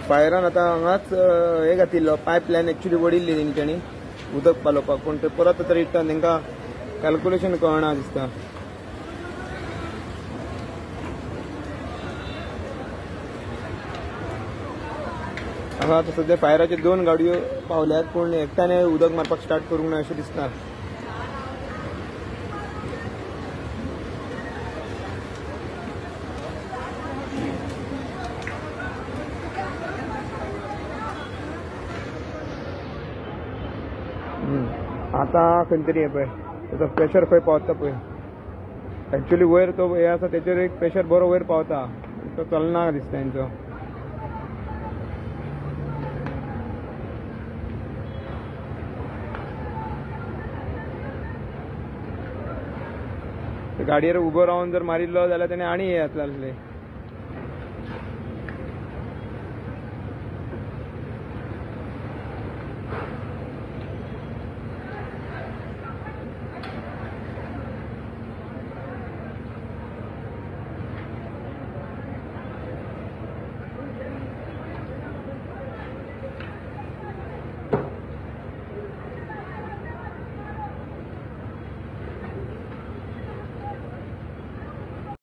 फायरान आतां हांगाच हे घातिल्लो पायप लायन एक्चुली वडिल्ली तेंच्यांनी उदक पालोवपाक, पूण ते परत आतां रिटर्न तांकां कॅल्कुलेशन कळना दिसता. हांगा आतां सद्या फायराच्यो 2 गाडयो पावल्यात, पूण एकट्याने उदक मारपाक स्टार्ट करूंक ना अशें दिसता. आतां खंय तरी हें पळय ताचो प्रेशर खंय पावता पळय. एक्चुली वयर तो हे आसा तेचेर एक प्रेशर बरो वयर पावता, तो चलना दिसता तेंचो. गाडयेर उबो रावन जर मारिल्लो जाल्यार तेणें आनी हें जातलें आसलें.